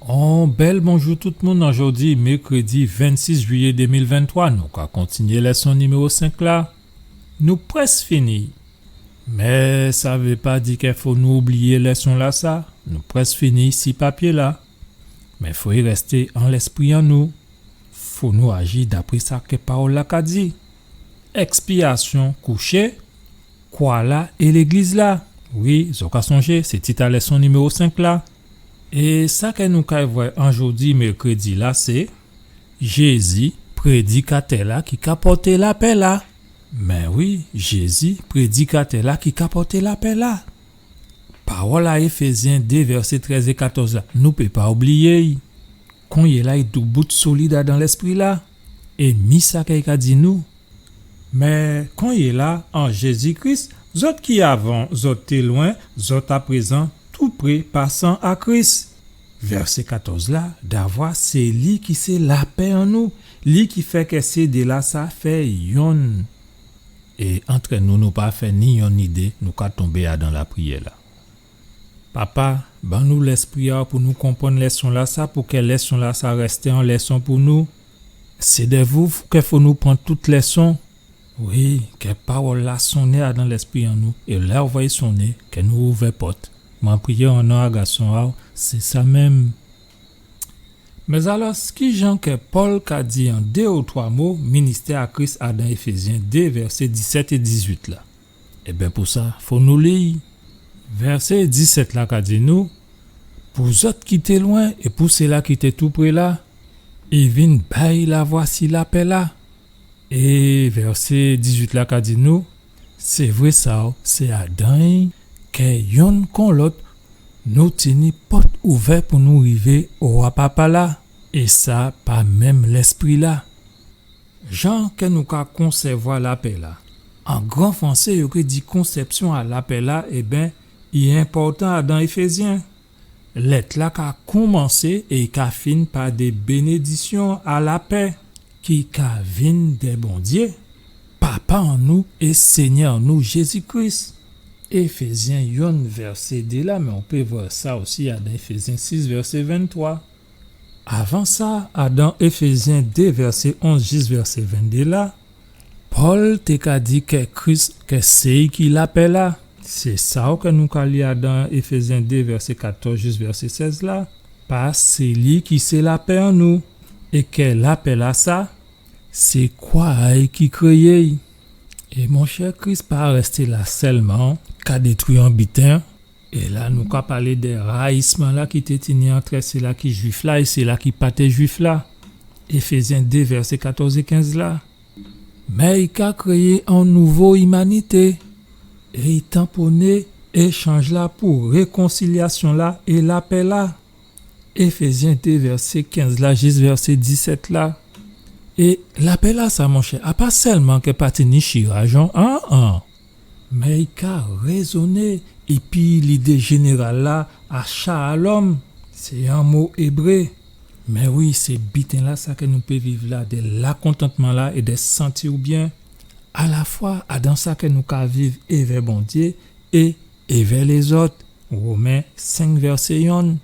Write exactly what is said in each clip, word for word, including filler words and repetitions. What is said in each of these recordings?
On bèl bonjou tout moun, an jòdi mèkrédi vennsis jwiyé dé mil venntwa, nou ka kontinyé lèson niméwo senk la. Nou prèsk fini. Mé sa vé pa di kè fo nou oubliyé lèson-lasa. Nou prèsk fini si papyé-la. Mé fo i rèsté an lèspri an nou. Fo nou aji dapré sa kè pawòl-la ka di. Èkspyasyon kouché, kwa-la é légliz-la. Wi, zò ka sonjé, sé tit a lèson niméwo senk la. É sa kè nou kay vwè an jòdi mèkrédi-la, sé Jézi, prédikatè-la ki ka pòté lapè-la. Mé wi, Jézi, prédikatè-la ki ka pòté lapè-la. Pawòl a Éfézyen dé, vèsé trèz é katòz la, nou pé pa oubliyé'y. Konyéla i doubout solid adan lèspri-la. É mi sa kè i ka di nou. Mé konyéla, an Jézi Kris, zòt ki avan zòt té lwen, zòt aprézan tou pré pa san a Kris. Vèsé katòz la, davwa sé li ki sé lapè an nou, li ki fè kè sé dé-lasa fè yonn. É antrè nou, nou pa fè ni yonn ni dé, nou ka tonbé adan lapriyè-la. Papa, ban nou Lèspri a'w pou nou konprann lèson-lasa, pou kè lèson-lasa rèsté on lèson pou nou. Sé dè vou kè fo nou pran tout lèson. Wi, kè pawòl-la sonné adan lèspri an nou, é lè ou vwè i sonné, kè nou ouvè pòt. Mwen priyé an non a Gason a'w, sé sa menm. Mé alò, kijan kè Pòl ka di an dé ou twa mo ministè a Kris adan Éfézyen dé, vèsé disèt é dizuit la? Ében, pou sa, fo nou li. Vèsé disèt la ka di nou, pou zòt ki té lwen é pou sila ki té tou pré la, i vin bay lavwa si lapè-la. É vèsé dizuit la ka di nou, sé vré sa, sé adan'y kè yonn kon lòt, nou tini pòt ouvè pou nou rivé owa Papa-la, é sa pa menm Lèspri-la. Jan kè nou ka konsèvwa lapè-la. An gran fransé, yo ké di konsèpsyon a lapè-la, ében, i enpòtan adan Éfézyen. Lèt-la ka koumansé é i ka fin pa dé bénédisyon a lapè ki ka vin dè Bondyé, Papa an nou é Sényè an nou Jézi Kris. Éfézyen yonn vèsé dé la, mé ou pé vwè sa osi adan Éfézyen sis vèsé venntwa. Avan sa, adan Éfézyen dé vèsé onz jis vèsé venndé la, Pòl té ka di kè Kris, kè sé'y ki lapè-la. Sé sa ou kè nou ka li adan Éfézyen dé vèsé katòz jis vèsé sèz la. Pas sé li ki sé lapè an nou. É kè lapè-lasa, sé kwa a'y ki kréyé'y. É monchè, Kris pa rèsté la sèlman, ka détwi on biten. É la nou ka palé dè rayisman-la ki té tini antrè sila ki Jwif la é sila ki pa té Jwif la. Éfézyen dé vèsé katòz é kenz la. Mé i ka kréyé on nouvo imanité, é i tanponné échanj-la pou rékonsilyasyon-la é lapè-la. Éfézyen dé vèsé kenz la jis vèsé disèt la. É lapè-lasa, monchè, a pa sèlman kè pa tini chiraj, an, an. Mé i ka rézoné épi lidé jénéral-la a shalom, sé on mo ébré. Mé wi, sé biten-lasa kè nou pé viv la, dè lakontantman-la é dè santi'w byen, alafwa adan sa kè nou ka viv èvè Bondyé é èvè lézòt. Women senk vèsé yonn.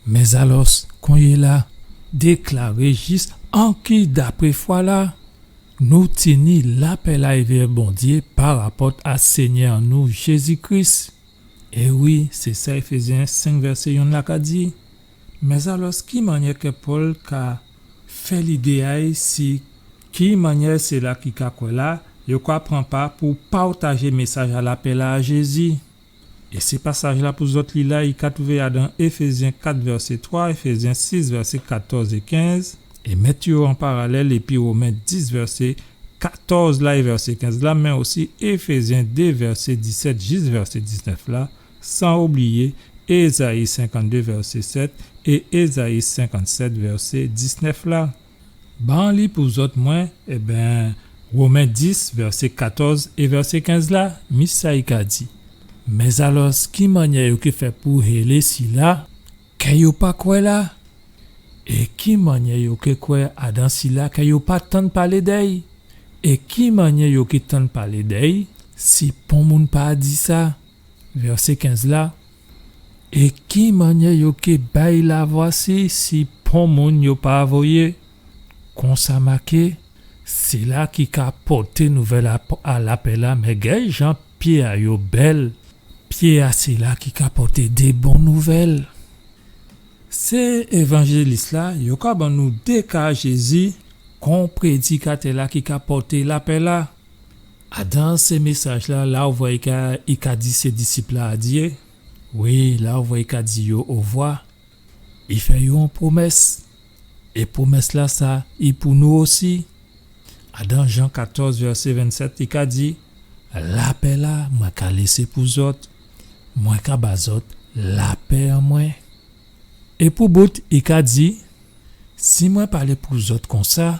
Mé alò, konyéla, déklaré jis anki dapré fwa-la, nou tini lapè-la èvè Bondyé parapòt a Sényè nou Jézi Kris. É wi, sé sa Éfézyen senk vèsé yonn la ka di. Mé alò, ki mannyè kè Pòl ka fè lidé a'y si ki mannyè sila ki ka kwè la, yo ka pran pa pou pawtajé mésaj a lapè-la a Jézi? É sé pasaj-la pou zòt li la, i ka twouvé adan Éfézyen kat vèsé twa, Éfézyen sis vèsé katòz é kenz, é mèt yo an paralèl épi Women dis vèsé katòz la é vèsé kenz la, mé osi Éfézyen dé vèsé disèt jis vèsé diznèf la, san oubliyé Ézayi senkanndé vèsé sèt é Ézayi senkannsèt vèsé diznèf la. Ban li pou zòt mwen, ében, Women dis, vèsé katòz é vèsé kenz la, mi sa i ka di. Mé alò, ki mannyè yo ké fè pou hélé sila kè yo pa kwè la? É ki mannyè yo ké kwè adan sila kè yo pa tann palé dè'y? É ki mannyè yo ké tann palé dè'y si pon moun pa di sa? Vèsé kenz la, É ki mannyè yo ké bay lavwa si, si pon moun yo pa voyé? Konsa maké, sila ki ka pòté nouvèl a, a lapè-la, mé gay jan pyé a yo bèl, pyé a sila ki ka pòté dé bon nouvèl. Sé évanjélis-la, yo ka ban nou dé ka Jézi kon prédikatè-la ki ka pòté lapè-la. Adan sé mésaj-la, la ou vwè i ka, i ka di sé disip-la adyé. Wi, la ou vwè i ka di yo ovwa. I fè yo on pwomès. É pwomès-lasa, i pou nou osi. Adan Jan katòz, vèsé vennsèt, i ka di, lapè-la, mwen ka lésé pou zòt. Mwen ka ba zòt lapè an mwen. É pou bout, i ka di, si mwen palé pou zòt konsa,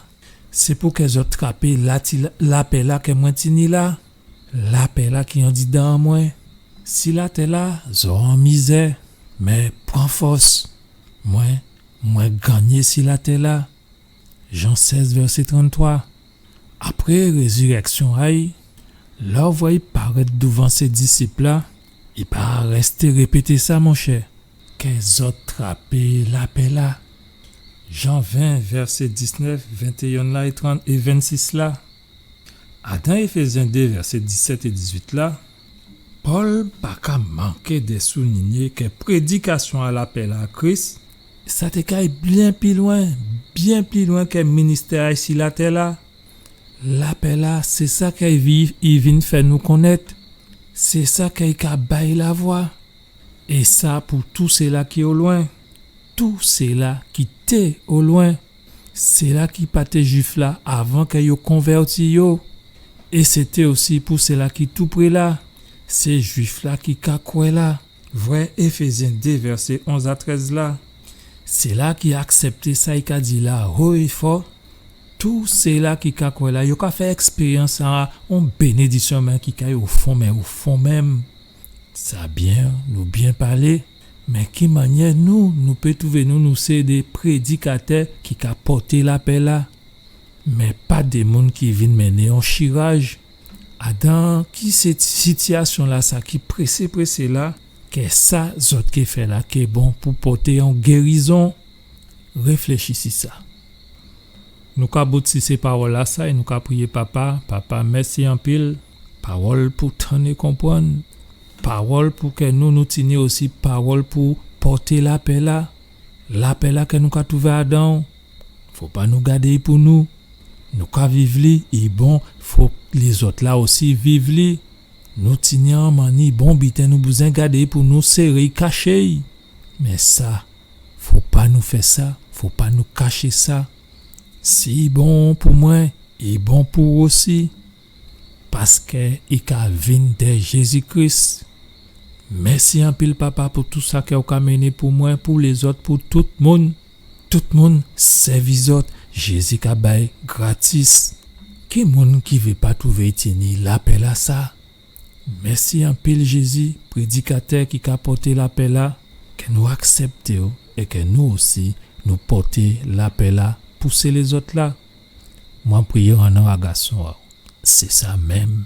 sé pou kè zòt trapé lati-, lapè-la kè mwen tini la, lapè-la ki andidan an mwen. Si latè-la, zò an mizè, mé pran fòs. Mwen, mwen gannyé si latè-la. Jan sèz, vèsé tranntwa. Apré rézirèksyon a'y, lè ou vwè i parèt douvan sé disip-la, i pa rèsté répété sa, monchè. Kè zòt trapé lapè-la. Jan ven, vèsé disnèf, ventéyen la é trant é vennsis la. Adan Éfézyen dé, vèsé disèt é dizuit la, Pòl pa ka manké dè soulinyé kè prédikasyon a lapè-la a Kris, sa té kay byen pli lwen, byen pli lwen kè ministè a'y si latè-la. Lapè-la, sé sa kè i vi-, i vin fè nou konnèt. Sé sa kè i ka bay lavwa. É sa pou tou sila ki o lwen, tou sila ki té o lwen, sila ki pa té Jwif la avan kè yo konvèti yo, é sé té osi pou sila ki toupré la, sé Jwif la ki ka kwè la. Vwè Éfézyen dé, vèsé onz a trèz la. Sila ki aksèpté sa i ka di la wo é fò, tou sila ki ka kwè la, yo ka fè èkspéryans a on bénédiksyon, mé ki kay o fon, mé o fon menm. Sa byen, nou byen palé, mé ki mannyè nou, nou pé twouvé nou, nou sé dé prédikatè ki ka pòté lapè la, mé pa dé moun ki vin mennen on chiraj. Adan ki sé sitiyasyon la sa ki présé, présé la, kè sa zòt ké fè la ké bon pou pòté on gérizon? Réfléchi si sa. Nou ka bout si sé pawòl la sa é nou ka priyé Papa. Papa, mèsi anpil. Pawòl pou tann é konprann. Pawòl pou kè nou, nou tini osi pawòl pou pòté lapè la. Lapè la kè nou ka twouvé adan ou. Fò pa nou gadé'y pou nou. Nou ka viv li, i bon, fò lézòt la osi viv li. Nou tini an manniè bon biten nou bizwen gadé'y pou nou séré'y, kaché'y. Mé sa, fò pa nou fè sa, fò pa nou kaché sa. Si i bon pou mwen, i bon pou ou osi. Paskè i ka vin dè Jézi Kris. Mèsi anpil, Papa, pou tou sa kè ou ka mennen pou mwen, pou lézòt, pou tout moun. Tout moun, sèvi zòt, Jézi ka bay gratis. Ki moun ki vé pa twouvé i tini lapè la sa? Mèsi anpil, Jézi, prédikatè ki ka pòté lapè la, kè nou aksèpté'w é kè nou osi, nou pòté lapè la pou sé lézòt la. Mwen priyé an non a Gason a'w. Sé sa menm.